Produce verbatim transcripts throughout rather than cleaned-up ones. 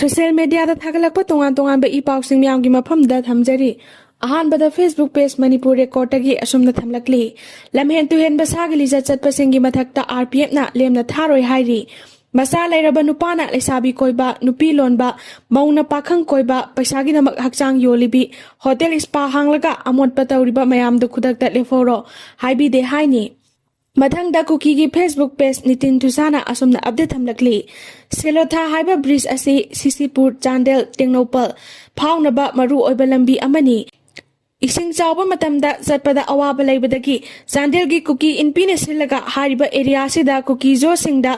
Social ꯃꯦꯗꯤꯌꯥꯗ ꯊꯥꯒꯠꯂꯛꯄ ꯇꯣꯉꯥꯟ ꯇꯣꯉꯥꯟꯕ ꯏ ꯄꯥꯎꯁꯤꯡ ꯃꯌꯥꯝꯒꯤ ꯃꯐꯝꯗ ꯊꯝꯖꯔꯤ꯫ ꯑꯍꯥꯟꯕꯗ Facebook page Manipur Record ꯇꯒꯤ ꯑꯁꯨꯝꯅ ꯊꯝꯂꯛꯂꯤ: ꯂꯝꯍꯦꯟ ꯇꯨꯍꯦꯟꯕ ꯁꯥꯒꯤ ꯂꯤꯆꯠ ꯆꯠꯄꯁꯤꯡꯒꯤ ꯃꯊꯛꯇ R P F ꯅ ꯂꯦꯝꯅ ꯊꯥꯔꯣꯏ ꯍꯥꯏꯔꯤ꯫ ꯃꯆꯥ ꯂꯩꯔꯕ ꯅꯨꯄꯥꯅ ꯂꯩꯁꯥꯕꯤ ꯀꯣꯏꯕ, ꯅꯨꯄꯤ ꯂꯣꯟꯕ, ꯃꯧꯅ ꯄꯥꯈꯪ ꯀꯣꯏꯕ, ꯄꯩꯁꯥꯒꯤꯗꯃꯛ ꯍꯛꯆꯥꯡ ꯌꯣꯜꯂꯤꯕꯤ, ꯍꯣꯇꯦꯜ ꯁ꯭ꯄꯥ ꯍꯥꯡꯂꯒ ꯑꯃꯣꯠꯄ ꯇꯧꯔꯤꯕ ꯃꯌꯥꯝꯗꯨ ꯈꯨꯗꯛꯇ ꯂꯦꯞꯍꯧꯔꯣ ꯍꯥꯏꯕꯤꯗꯦ ꯍꯥꯏꯅꯤ꯫ ꯃꯊꯪꯗ ꯀꯨꯀꯤꯒꯤ Facebook page ꯅꯤꯇꯤꯟ ꯊꯨꯁꯥꯅ ꯑꯁꯨꯝꯅ ꯑꯞꯗꯦꯠ ꯊꯝꯂꯛꯂꯤ: ꯁꯦꯂꯣꯊꯥ ꯍꯥꯏꯕ ꯕ꯭ꯔꯤꯖ ꯑꯁꯤ ꯁꯤꯁꯤꯄꯨꯔ, ꯆꯥꯟꯗꯦꯜ, ꯇꯦꯡꯅꯧꯄꯜ ꯐꯥꯎꯅꯕ ꯃꯔꯨ ꯑꯣꯏꯕ ꯂꯝꯕꯤ ꯑꯃꯅꯤ꯫ ꯏꯁꯤꯡ ꯆꯥꯎꯕ ꯃꯇꯝꯗ ꯆꯠꯄꯗ ꯑꯋꯥꯕ ꯂꯩꯕꯗꯒꯤ ꯆꯥꯟꯗꯦꯜꯒꯤ ꯀꯨꯀꯤ ꯏꯟꯄꯤꯅ ꯁꯤꯜꯂꯒ ꯍꯥꯏꯔꯤꯕ ꯑꯦꯔꯤꯌꯥ ꯑꯁꯤꯗ ꯀꯨꯀꯤꯖꯣꯁꯤꯡꯗ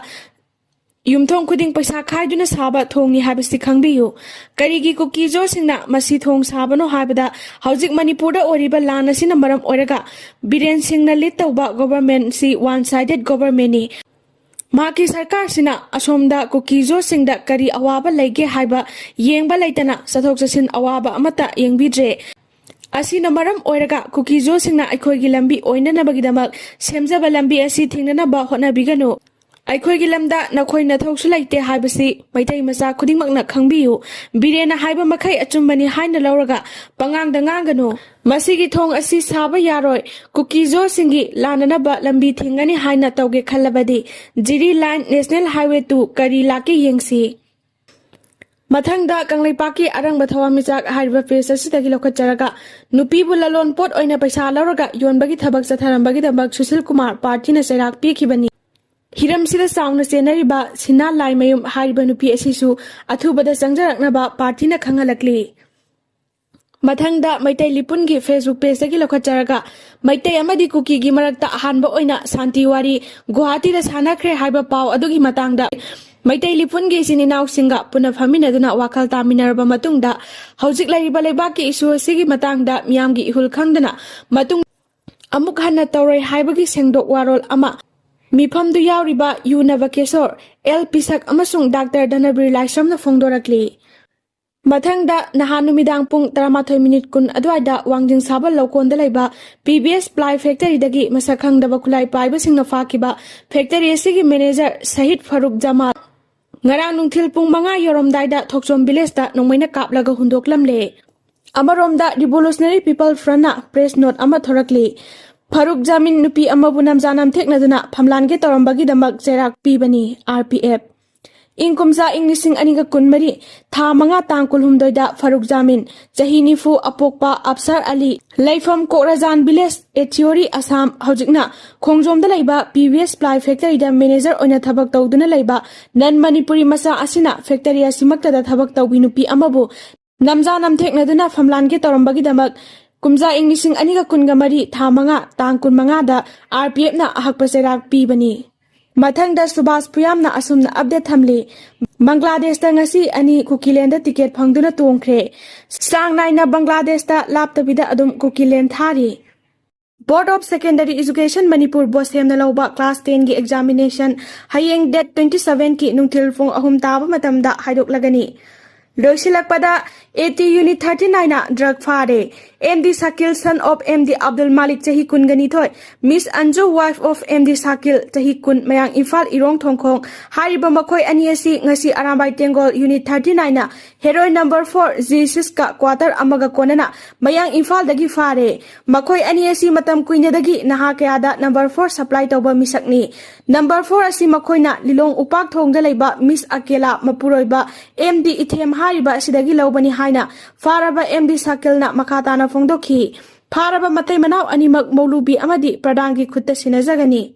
ꯌꯨꯝꯊꯣꯡ ꯈꯨꯗꯤꯡ ꯄꯩꯁꯥ ꯈꯥꯏꯗꯨꯅ ꯁꯥꯕ ꯊꯣꯡꯅꯤ ꯍꯥꯏꯕꯁꯤ ꯈꯪꯕꯤꯌꯨ꯫ ꯀꯔꯤꯒꯤ ꯀꯨꯀꯤꯖꯣꯁꯤꯡꯅ ꯃꯁꯤ ꯊꯣꯡ ꯁꯥꯕꯅꯣ ꯍꯥꯏꯕꯗ, ꯍꯧꯖꯤꯛ ꯃꯅꯤꯄꯨꯔꯗ ꯑꯣꯏꯔꯤꯕ ꯂꯥꯟ ꯑꯁꯤꯅ ꯃꯔꯝ ꯑꯣꯏꯔꯒ ꯕꯤꯔꯦꯟ ꯁꯤꯡꯅ ꯂꯤꯗ ꯇꯧꯕ ꯒꯣꯚꯔꯟꯃꯦꯟꯠꯁꯤ ꯋꯥꯟ ꯁꯥꯏꯗꯦꯗ ꯒꯣꯚꯔꯟꯃꯦꯟꯠꯅꯤ꯫ ꯃꯍꯥꯛꯀꯤ ꯁꯔꯀꯥꯔꯁꯤꯅ ꯑꯁꯣꯝꯗ ꯀꯨꯀꯤꯖꯣꯁꯤꯡꯗ ꯀꯔꯤ ꯑꯋꯥꯕ ꯂꯩꯒꯦ ꯍꯥꯏꯕ ꯌꯦꯡꯕ ꯂꯩꯇꯅ ꯆꯠꯊꯣꯛ ꯆꯠꯁꯤꯟ ꯑꯋꯥꯕ ꯑꯃꯠꯇ ꯌꯦꯡꯕꯤꯗ꯭ꯔꯦ꯫ ꯑꯁꯤꯅ ꯃꯔꯝ ꯑꯣꯏꯔꯒ ꯀꯨꯀꯤꯖꯣꯁꯤꯡꯅ ꯑꯩꯈꯣꯏꯒꯤ ꯂꯝꯕꯤ ꯑꯣꯏꯅꯅꯕꯒꯤꯗꯃꯛ ꯁꯦꯝꯖꯕ ꯂꯝꯕꯤ ꯑꯁꯤ ꯊꯤꯡꯅꯅꯕ ꯍꯣꯠꯅꯕꯤꯒꯅꯨ꯫ ꯑꯩꯈꯣꯏꯒꯤ ꯂꯝꯗ ꯅꯈꯣꯏ ꯅꯊꯧꯁꯨ ꯂꯩꯇꯦ ꯍꯥꯏꯕꯁꯤ ꯃꯩꯇꯩ ꯃꯆꯥ ꯈꯨꯗꯤꯡꯃꯛꯅ ꯈꯪꯕꯤꯌꯨ꯫ ꯕꯤꯔꯦꯟꯅ ꯍꯥꯏꯕ ꯃꯈꯩ ꯑꯆꯨꯝꯕꯅꯤ ꯍꯥꯏꯅ ꯂꯧꯔꯒ ꯄꯉꯥꯡꯗ ꯉꯥꯡꯒꯅꯨ꯫ ꯃꯁꯤꯒꯤ ꯊꯣꯡ ꯑꯁꯤ ꯁꯥꯕ ꯌꯥꯔꯣꯏ꯫ ꯀꯨꯀꯤꯖꯣꯁꯤꯡꯒꯤ ꯂꯥꯟꯅꯅꯕ ꯂꯝꯕꯤ ꯊꯤꯡꯒꯅꯤ ꯍꯥꯏꯅ ꯇꯧꯒꯦ ꯈꯜꯂꯕꯗꯤ ꯖꯤꯔꯤ ꯂꯥꯏꯟ National Highway two ꯀꯔꯤ ꯂꯥꯛꯀꯦ ꯌꯦꯡꯁꯤ꯫ ꯃꯊꯪꯗ ꯀꯪꯂꯩꯄꯥꯛꯀꯤ ꯑꯔꯪꯕ ꯊꯋꯥꯟꯃꯤꯆꯥꯛ ꯍꯥꯏꯔꯤꯕ ꯄꯦꯖ ꯑꯁꯤꯗꯒꯤ ꯂꯧꯈꯠꯆꯔꯒ ꯅꯨꯄꯤꯕꯨ ꯂꯂꯣꯟ ꯄꯣꯠ ꯑꯣꯏꯅ ꯄꯩꯁꯥ ꯂꯧꯔꯒ ꯌꯣꯟꯕꯒꯤ ꯊꯕꯛ ꯆꯠꯊꯔꯝꯕꯒꯤꯗꯃꯛ ꯁꯨꯁꯤꯜ ꯀꯨꯃꯥꯔ ꯄꯥꯔꯇꯤꯅ ꯆꯩꯔꯥꯛ ꯄꯤꯈꯤꯕꯅꯤ꯫ ꯍꯤꯔꯝꯁꯤꯗ ꯆꯥꯎꯅ ꯆꯦꯟꯅꯔꯤꯕ ꯁꯤꯅꯥ ꯂꯥꯏꯃꯌꯨꯝ ꯍꯥꯏꯔꯤꯕ ꯅꯨꯄꯤ ꯑꯁꯤꯁꯨ ꯑꯊꯨꯕꯗ ꯆꯪꯖꯔꯛꯅꯕ ꯄꯥꯔꯇꯤꯅ ꯈꯪꯍꯜꯂꯛꯂꯤ꯫ ꯃꯊꯪꯗ ꯃꯩꯇꯩ ꯂꯤꯄꯨꯟꯒꯤ Facebook ꯄꯦꯖꯇꯒꯤ ꯂꯧꯈꯠꯆꯔꯒ ꯃꯩꯇꯩ ꯑꯃꯗꯤ ꯀꯨꯀꯤꯒꯤ ꯃꯔꯛꯇ ꯑꯍꯥꯟꯕ ꯑꯣꯏꯅ ꯁꯥꯟꯇꯤ ꯋꯥꯔꯤ ꯒꯨꯋꯥꯍꯥꯇꯤꯗ ꯁꯥꯟꯅꯈ꯭ꯔꯦ ꯍꯥꯏꯕ ꯄꯥꯎ ꯑꯗꯨꯒꯤ ꯃꯇꯥꯡꯗ ꯃꯩꯇꯩ ꯂꯤꯄꯨꯟꯒꯤ ꯏꯆꯤꯟ ꯏꯅꯥꯎꯁꯤꯡꯒ ꯄꯨꯟꯅ ꯐꯝꯃꯤꯟꯅꯗꯨꯅ ꯋꯥꯈꯜ ꯇꯥꯃꯤꯟꯅꯔꯕ ꯃꯇꯨꯡꯗ ꯍꯧꯖꯤꯛ ꯂꯩꯔꯤꯕ ꯂꯩꯕꯥꯛꯀꯤ ꯏꯁꯨ ꯑꯁꯤꯒꯤ ꯃꯇꯥꯡꯗ ꯃꯤꯌꯥꯝꯒꯤ ꯏꯍꯨꯜ ꯈꯪꯗꯅ ꯃꯇꯨꯡ ꯑꯃꯨꯛ ꯍꯟꯅ ꯇꯧꯔꯣꯏ ꯍꯥꯏꯕꯒꯤ ꯁꯦꯡꯗꯣꯛ ꯋꯥꯔꯣꯜ ꯑꯃ ꯃꯤꯐꯝꯗꯨ ꯌꯥꯎꯔꯤꯕ ꯌꯨ ꯅꯕꯀꯦꯁꯣꯔ, ꯑꯦꯜ ꯄꯤꯁꯛ ꯑꯃꯁꯨꯡ ꯗꯥꯛꯇꯔ ꯙꯅꯕꯤꯔ ꯂꯥꯏꯁ꯭ꯔꯝꯅ ꯐꯣꯡꯗꯣꯔꯛꯂꯤ꯫ ꯃꯊꯪꯗ ꯅꯍꯥꯟ ꯅꯨꯃꯤꯗꯥꯡ ꯄꯨꯡ ꯇꯔꯥꯃꯥꯊꯣꯏ ꯃꯤꯅꯤꯠ ꯀꯨꯟ ꯑꯗꯨꯋꯥꯏꯗ ꯋꯥꯡꯖꯤꯡ ꯁꯥꯕꯜ ꯂꯧꯀꯣꯟꯗ ꯂꯩꯕ P B S ply factory ꯗꯒꯤ ꯃꯁꯛ ꯈꯪꯗꯕ ꯈꯨꯠꯂꯥꯏ ꯄꯥꯏꯕꯁꯤꯡꯅ ꯐꯥꯈꯤꯕ factory ꯑꯁꯤꯒꯤ manager ꯁꯍꯤꯗ ꯐꯥꯔꯨꯛ ꯖꯃꯥꯜ ꯉꯔꯥꯡ ꯅꯨꯡꯊꯤꯜ ꯄꯨꯡ ꯃꯉꯥ ꯌꯧꯔꯝꯗꯥꯏꯗ ꯊꯣꯛꯆꯣꯝ ꯚꯤꯂꯦꯖꯇ ꯅꯣꯡꯃꯩꯅ ꯀꯥꯞꯂꯒ ꯍꯨꯟꯗꯣꯛꯂꯝꯂꯦ꯫ ꯑꯃꯔꯣꯝꯗ Revolutionary People Front ꯅ press note ꯑꯃ ꯊꯣꯔꯛꯂꯤ꯫ ꯐꯔꯨꯛ ꯖꯥꯃꯤꯟ ꯅꯨꯄꯤ ꯑꯃꯕꯨ ꯅꯝꯖꯥ ꯅꯝꯊꯦꯛꯅꯗꯨꯅ ꯐꯝꯂꯥꯟꯒꯤ ꯇꯧꯔꯝꯕꯒꯤꯗꯃꯛ ꯆꯩꯔꯥꯛ ꯄꯤꯕꯅꯤ, R P F꯫ ꯏꯪ ꯀꯨꯝꯖꯥ ꯏꯪ ꯂꯤꯁꯤꯡ ꯑꯅꯤꯒ ꯀꯨꯟꯃꯔꯤ, ꯊꯥ ꯃꯉꯥ, ꯇꯥꯡ ꯀꯨꯟꯍꯨꯝꯗꯣꯏꯗ ꯐꯔꯨꯛ ꯖꯥꯃꯤꯟ, ꯆꯍꯤ ꯅꯤꯐꯨ, ꯑꯄꯣꯛꯄ ꯑꯞꯁꯔ ꯑꯂꯤ, ꯂꯩꯐꯝ ꯀꯣꯛꯔꯥꯖꯥꯟ ꯚꯤꯂꯦꯖ, ꯑꯦꯊꯤꯌꯣꯔꯤ, ꯑꯁꯥꯝ, ꯍꯧꯖꯤꯛꯅ ꯈꯣꯡꯖꯣꯝꯗ ꯂꯩꯕ P V S ply factory ꯗ manager ꯑꯣꯏꯅ ꯊꯕꯛ ꯇꯧꯗꯨꯅ ꯂꯩꯕ non Manipuri ꯃꯆꯥ ꯑꯁꯤꯅ factory ꯑꯁꯤꯃꯛꯇꯗ ꯊꯕꯛ ꯇꯧꯕꯤ ꯅꯨꯄꯤ ꯑꯃꯕꯨ ꯅꯝꯖꯥ ꯅꯝꯊꯦꯛꯅꯗꯨꯅ ꯐꯝꯂꯥꯟꯒꯤ ꯇꯧꯔꯝꯕꯒꯤꯗꯃꯛ ꯀꯨꯝꯖꯥ ꯏꯪ ꯂꯤꯁꯤꯡ ꯑꯅꯤꯒ ꯀꯨꯟꯒ ꯃꯔꯤ, ꯊꯥ ꯃꯉꯥ, ꯇꯥꯡ ꯀꯨꯟꯃꯉꯥꯗ R P F ꯅ ꯑꯍꯛꯄ ꯆꯩꯔꯥꯛ ꯄꯤꯕꯅꯤ꯫ ꯃꯊꯪꯗ ꯁꯨꯕꯥꯁ ꯄꯨꯌꯥꯝꯅ ꯑꯁꯨꯝꯅ update ꯊꯝꯂꯤ, ꯕꯪꯒ꯭ꯂꯥꯗꯦꯁꯇ ꯉꯁꯤ ꯑꯅꯤ ꯀꯨꯀꯤꯂꯦꯟꯗ ticket ꯐꯪꯗꯨꯅ ꯇꯣꯡꯈ꯭ꯔꯦ꯫ ꯆꯥꯡ ꯅꯥꯏꯅ ꯕꯪꯒ꯭ꯂꯥꯗꯦꯁꯇ ꯂꯥꯞꯇꯕꯤꯗ ꯑꯗꯨꯝ ꯀꯨꯀꯤꯂꯦꯟ ꯊꯥꯔꯤ꯫ Board of Secondary Education Manipur, BOSEM ꯅ ꯂꯧꯕ class ten ꯒꯤ examination ꯍꯌꯦꯡ date twenty seven ꯀꯤ ꯅꯨꯡꯊꯤꯜ ꯄꯨꯡ ꯑꯍꯨꯝ ꯇꯥꯕ ꯃꯇꯝꯗ ꯍꯥꯏꯗꯣꯛꯂꯒꯅꯤ꯫ ꯂꯣꯏꯁꯤꯜꯂꯛꯄꯗ, A T Unit thirty nine ꯅ drug ꯐꯥꯔꯦ꯫ M D Sakil, son of M D Abdul Malik, ꯆꯍꯤ ꯀꯨꯟꯒ ꯅꯤꯊꯣꯏ, Miss Anju, wife of M D Sakil, ꯆꯍꯤ ꯀꯨꯟ, ꯃꯌꯥꯡ ꯏꯝꯐꯥꯜ ꯏꯔꯣꯡ ꯊꯣꯡꯈꯣꯡ꯫ ꯍꯥꯏꯔꯤꯕ ꯃꯈꯣꯏ ꯑꯅꯤ ꯑꯁꯤ ꯉꯁꯤ ꯑꯔꯥꯝꯕꯥꯏ ꯇꯦꯡꯒꯣꯜ Unit thirty nine ꯅ ꯍꯦꯔꯣꯏ number four G six ꯀ quarter ꯑꯃꯒ ꯀꯣꯟꯅꯅ ꯃꯌꯥꯡ ꯏꯝꯐꯥꯜꯗꯒꯤ ꯐꯥꯔꯦ꯫ ꯃꯈꯣꯏ ꯑꯅꯤ ꯑꯁꯤ ꯃꯇꯝ ꯀꯨꯏꯅꯗꯒꯤ ꯅꯍꯥ ꯀꯌꯥꯗ number four supply ꯇꯧꯕ ꯃꯤꯁꯛꯅꯤ꯫ Number four ꯑꯁꯤ ꯃꯈꯣꯏꯅ ꯂꯤꯂꯣꯡ ꯎꯄꯥꯛ ꯊꯣꯡꯗ ꯂꯩꯕ Miss ꯑꯀꯦꯂꯥ ꯃꯄꯨꯔꯣꯏꯕ M D ꯏꯊꯦꯝ ꯍꯥꯏꯔꯤꯕ ꯑꯁꯤꯗꯒꯤ ꯂꯧꯕꯅꯤ ꯍꯥꯏꯅ ꯐꯥꯔꯕ M D ꯁꯀꯤꯜꯅ ꯃꯈꯥ ꯇꯥꯅ ꯐꯣꯡꯗꯣꯛꯈꯤ꯫ ꯐꯥꯔꯕ ꯃꯇꯩ ꯃꯅꯥꯎ ꯑꯅꯤꯃꯛ ꯃꯧꯂꯨꯕꯤ ꯑꯃꯗꯤ ꯄ꯭ꯔꯙꯥꯟꯒꯤ ꯈꯨꯠꯇ ꯁꯤꯟꯅꯖꯒꯅꯤ꯫